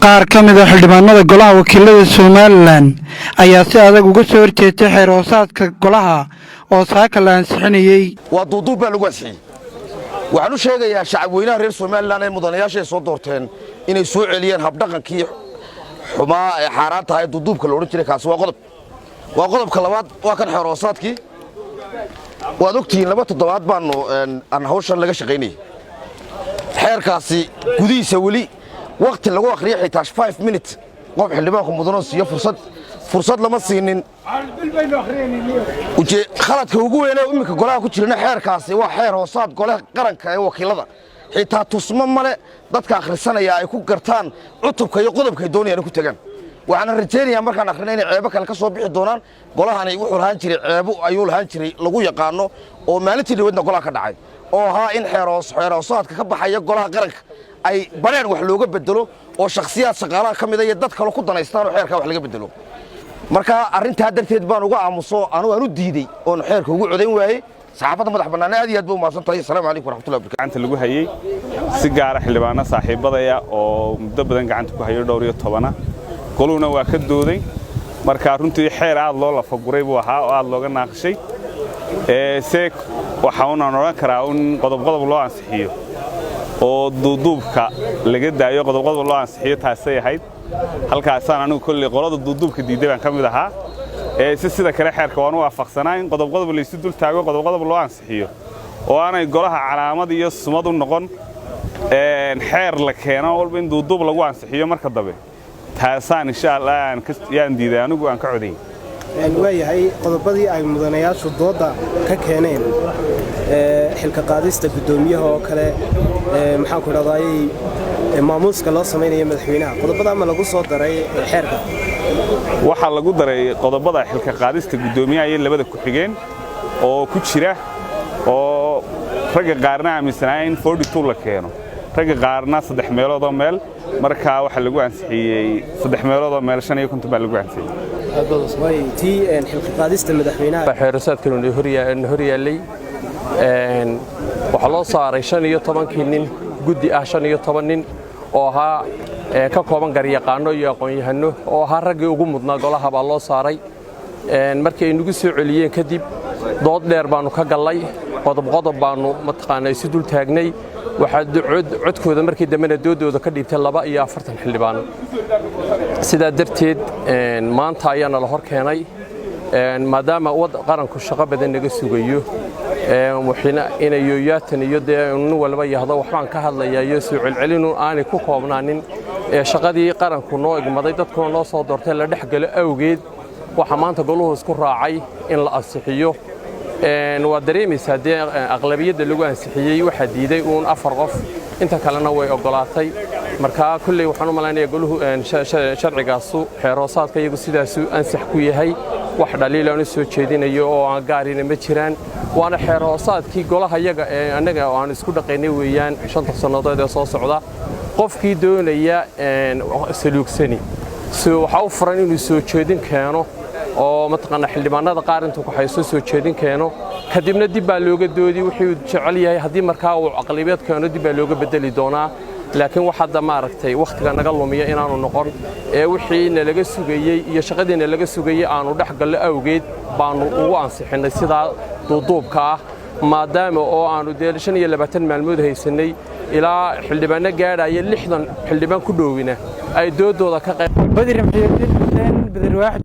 Qaar ka mid ah xildhibaanada Golaha Wakiilada Somaliland ayaa si adag uga soo horjeestay xeer hoosaadka golaha oo saaka la ansixinayey. Waa duuduub baa lagu ansixiyey. Waxaan u sheegayaa shacabweynaha reer Somaliland ee mudanayaasha ay soo doorteen inay soo celiyeen habdhaqankii xumaa ee xaaraan tahay, duuduubka la odhan jiray. Kaasi waa qodob. Waa qodobka labaad, waa kan xeer hoosaadkii. Waad ogtihiin, 2 toddobaad baannu aan hawshan laga shaqaynayay. Xeerkaasi gudihiisa weli wakhti lagu akhriyo, xitaa 5 minute, qof xildhibaanku mudanoo siiyo fursad lama siinin. Khaladka ugu weynee iminka golaha ku jirana, xeerkaasi waa xeer hoosaad gole qaranka ee wakiilada. Xitaa tusmo male dadka akhrisanaya ay ku gartaan cutubka iyo qodobka ay doonayaan in ku tegaan. Waxaana rajaynayaa markaan akhrina inay ceebo kale ka soo bixi doonaan. Golahani wuxuu lahaan jiray ceebo ayuu lahaan jiray lagu yaqaano oo maalintii dhaweedna golaha ka dhacay, oo ahaa in xeer hoosaadka ka baxaya golaha qaranka ay bareen wax looga bedelo oo shakhsiyaad shaqaalaha ka mida iyo dad kale ku danaystaan oo xeerkaa wax laga bedelo. Marka arrintaa darteed baan uga aamuso, anugu aan u diidey oon xeerka ugu codayn waayey. Saxaafadda madax bannaan aad iyo aad bay u mahadsan tahay. Asalaamu calaykum waraxmatullahi wabarakatu. Gacanta lagu hayey si gaara xildhibaano saaxiibadaya oo muddo badan gacanta ku hayo, dhowr iyo tobana goluna waa ka dooday. Marka runtii xeer aad loo lafaguray buu ahaa oo aad looga naaqashay. Se waxa unaan odhan karaa in qodobqodob loo ansixiyo oo duuduubka laga daayo, qodobqodob loo ansixiyo taasay ahayd. Halkaasaan anigu kolley qolada duuduubka diidday baan ka mid ahaa. Si sida kale xeerka waan u waafaqsanaa in qodobqodob laysu dul taago, qodobqodob loo ansixiyo oo aanay golaha calaamad iyo sumad u noqon xeer la keeno walba in duuduub lagu ansixiyo marka dambe. Taasaan insha Allah yaan diiday, anigu aan ka codayay. Waayahay, qodobadii ay mudanayaashu doodda ka keeneen, xilka qaadista guddoomiyaha oo kale, maxaan ku dhahdaayey, maamuuska loo samaynayo madaxweynaha, qodobada ma lagu soo daray xeerka? Waxaa lagu daray qodobada xilka qaadista guddoomiyaha iyo labada ku-xigeen oo ku jira, oo ragga qaarna aaminsanaa in la keeno, ragga qaarna saddex meeloodoo meel. Markaa waxaa lagu ansixiyey saddex meeloodoo meel, 55 baa lagu ansixiyey. Tii xilka qaadista madaxweynaha. Xeer hoosaadkan hor yaallay waxaa loo saaray 15-kii nin, guddi ah 15 nin oo ahaa ka kooban garyaqaano iyo aqoon-yahano, oo ahaa raggii ugu mudnaa golaha baa loo saaray. Markii ay nagu soo celiyeen kadib, dood dheer baannu ka gallay, qodob qodob baannu mataqaanaa isu dul taagnay. Waxaa codkooda markii dambena doodooda ka dhiibtay 42 xildhibaan. Sidaa darteed maanta ayaa nala hor keenay, maadaama qaranku shaqo badan naga sugayo, inay yooyaatan iyo dee nin walba yahdo waxbaan ka hadlayaa iyo soo celcelinu aanay ku koobnaanin ee shaqadii qaranku noo igmaday, dadkuna noo soo doortay la dhex galo awgeed, waxaa maanta goluhu isku raacay in la ansixiyo. Waad dareemaysaa dee aqlabiyadda lagu ansixiyey, waxaa diiday uun afar qof, inta kalena way oggolaatay. Markaa kolley waxaan u malaynayaa goluhu sharcigaasu, xeer hoosaadka iyagu sidaasuu ansax ku yahay. Wax dhaliil aan u soo jeedinayo oo aan gaarina ma jiraan, waana xeer hoosaadkii golaha yaga ee annaga aan isku dhaqaynay weeyaan 5-ta sannadood ee soo socda. Qofkii doonaya saluugsani waxaa u furan inuu soo jeedin keeno oo mataqaanaa xildhibaanada qaar intuu ku haysto soo jeedin keeno, kadibna dib baa looga doodi wixii jecel yahay. Haddii markaa uu aqlibeed keeno, dib baa looga bedeli doonaa. Laakiin wax hadda maaragtay wakhtiga naga lumiya inaanu noqon ee wixii nalaga sugayey iyo shaqadii nalaga sugayey aanu dhex gallo awgeed baannu ugu ansixinnay sidaa duuduubka ah, maadaama oo aannu dee 25 maalmood haysannay, ilaa xildhibaanno gaadhaya 60 xildhibaan ku dhowina ay doodooda ka qayb Badri Maxiyudiin Xuseen Badri Waaxid.